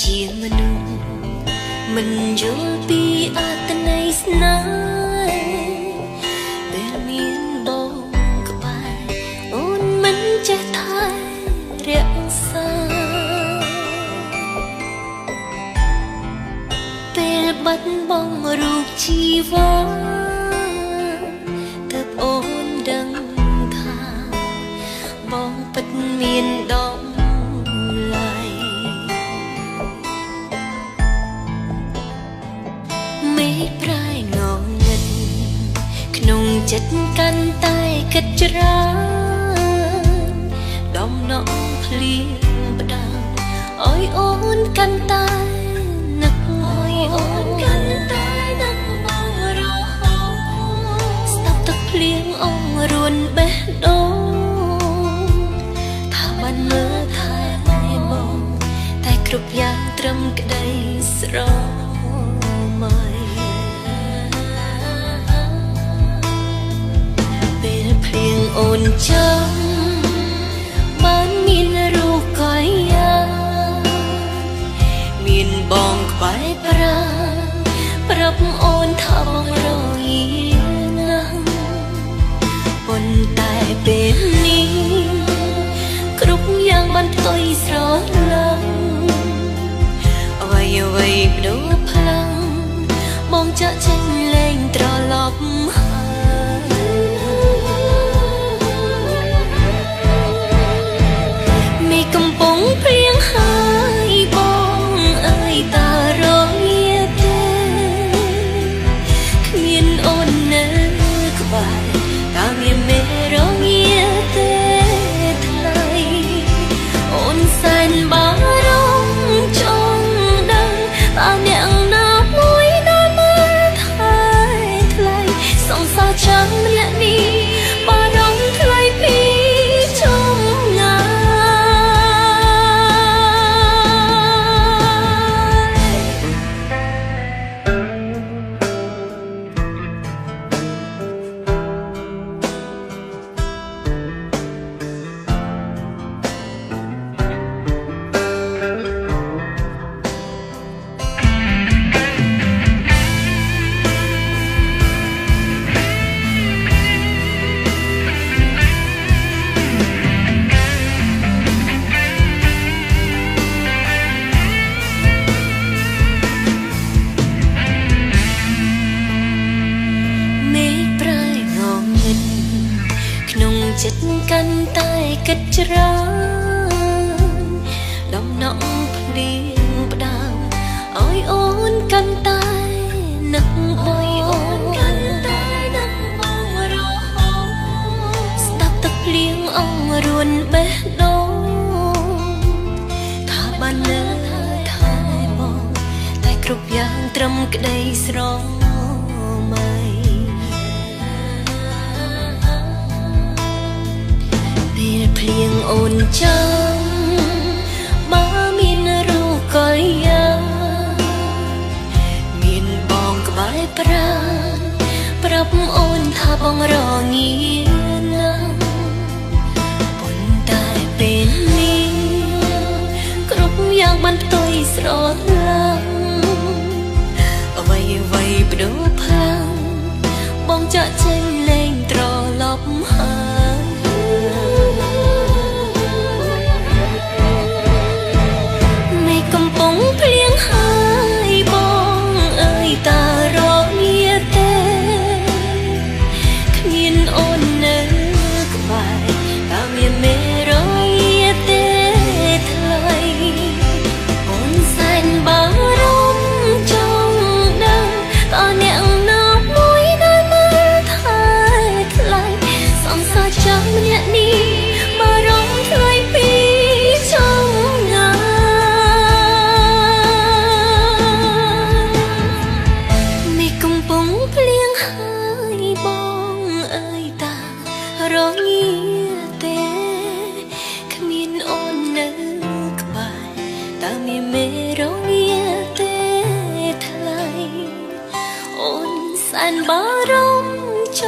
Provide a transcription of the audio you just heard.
ជាមនុស្សមិនយល់ពីអត្ថន័យស្នេហ៍ពេលមានបងក្បែរអូនមិនចេះថែរក្សាពេលបាត់បង់រូបជីវ៉ាទើបអូនដឹងថាបងពិតមានតម្លៃមេឃប្រែងងឹតក្នុងចិត្តកាន់តែគិតច្រើនដំណក់ភ្លៀងផ្ដើមឲ្យអូនកាន់តែនឹកឲ្យអូនកាន់តែនឹកបងរហូតស្ដាប់ទឹកភ្លៀងអងរួនបេះដូងថាបានមើលថែបងតែគ្រប់យ៉ាងត្រឹមក្តីស្រមៃពេលភ្លៀងអូនចាំបានមានរូបកាយាមានបងក្បែរប្រាប្រាប់អូនថាបងរងាណាស់ប៉ុន្តែពេលនេះគ្រប់យ៉ាងបានផ្ទុយស្រឡាំអ្វីអ្វីបដូរផ្លាំងបងចាក់ចេញលែងត្រឡប់ហើយកំពុងព្រៀងហើយបងអើយតារងាទេគ្មានអូននៅក្បែរតាមានមេរងាទេថ្លៃអូនសែនបារម្ភចង់ដឹងតើអ្នកណាមួយដែលមើលថែថ្លៃសង្សារចាំម្នាក់នេះបារម្ភថ្លៃពីចំងាចិត្តកាន់តែគិតច្រើនដំណក់ភ្លៀងផ្ដើមឲ្យអូនកាន់តែនឹកឲ្យអូនកាន់តែនឹកបងរហូតស្ដាប់ទឹកភ្លៀងអងរួនបេះដូងថាបានលើថែបងតែគ្រប់យ៉ាងត្រឹមក្តីស្រមៃពេលភ្លៀងអូនចាំបើមានរូបកាយាមានបងក្បែរប្រាណប្រាប់អូនថាបងរងាណាស់ប៉ុន្តែពេលនេះគ្រប់យ៉ាងបានផ្ទុយស្រឡាំអ្វីអ្វីបដូរផ្លាំងបងចាក់ចេញលែងត្រឡប់ហើយកំពុងភ្លៀងហើយបងអើយតារងាទេគ្មានអូននៅក្បែរតាមានមេរងាទេថ្លៃអូនសែនបារម្ភចង់ដឹងតើអ្នកណាមួយដែលមើលថែថ្លៃសង្សារចាំម្នាក់នេះបារម្ភថ្លៃពីចំងាកំពុងភ្លៀងហើយបងអើយតារងាទេគ្មានអូននៅក្បែរតើមានមេរងាទេថ្លៃអូនសែនបារម្ភច